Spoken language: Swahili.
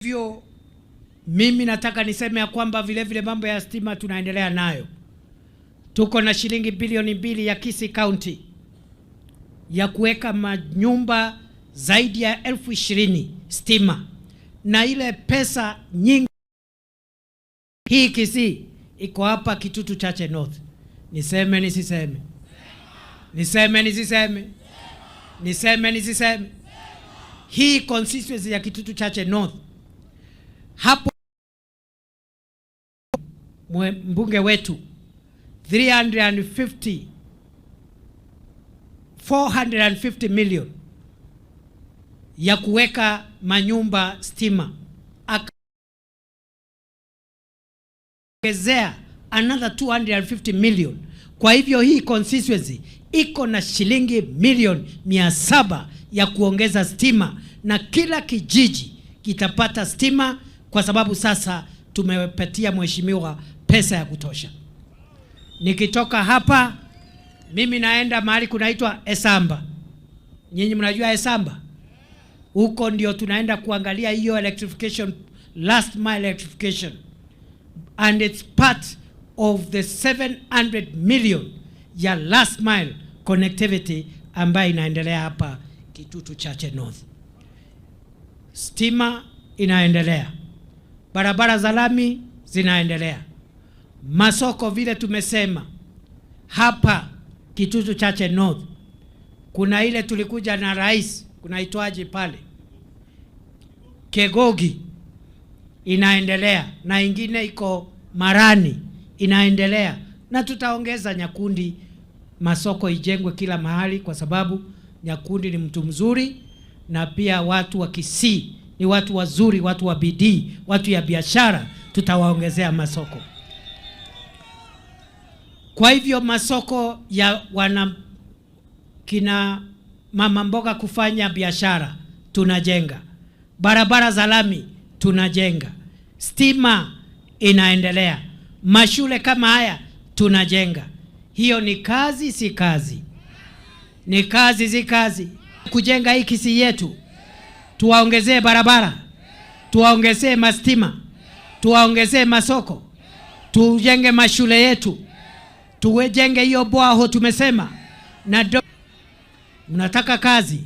Hivyo mimi nataka niseme ya kwamba vile vile mambo ya stima tunaendelea nayo. Tuko na shilingi bilioni 2 ya Kisii County ya kuweka manyumba zaidi ya 20,000 stima, na ile pesa nyingi hii Kisii iko hapa Kitutu Chache North. Niseme nisiseme? Niseme nisiseme? Niseme nisiseme? Hii constituency ya Kitutu Chache North hapo mbunge wetu 350 450 million ya kuweka manyumba stima, akaongezea another 250 million. Kwa hivyo hii constituency iko na shilingi milioni 700 ya kuongeza stima, na kila kijiji kitapata stima, kwa sababu sasa tumepatia mheshimiwa pesa ya kutosha. Nikitoka hapa mimi naenda mahali kunaitwa Esamba. Nyinyi mnajua Esamba? Huko ndio tunaenda kuangalia hiyo electrification, last mile electrification, and it's part of the 700 million ya last mile connectivity ambayo inaendelea hapa Kitutu Chache North. Stima inaendelea, barabara za lami zinaendelea, masoko vile tumesema hapa Kitutu Chache North kuna ile tulikuja na rais, kunaitwaje pale Kegogi, inaendelea na ingine iko Marani inaendelea, na tutaongeza Nyakundi, masoko ijengwe kila mahali, kwa sababu Nyakundi ni mtu mzuri, na pia watu wa Kisii ni watu wazuri, watu wa bidii, watu ya biashara, tutawaongezea masoko. Kwa hivyo masoko ya wana kina mama mboga kufanya biashara tunajenga, barabara za lami tunajenga, stima inaendelea, mashule kama haya tunajenga. Hiyo ni kazi, si kazi? Ni kazi, si kazi? Kujenga hii Kisii yetu, tuwaongezee barabara, tuwaongezee mastima, tuwaongezee masoko, tujenge mashule yetu, tuwejenge hiyo borehole tumesema na mnataka kazi.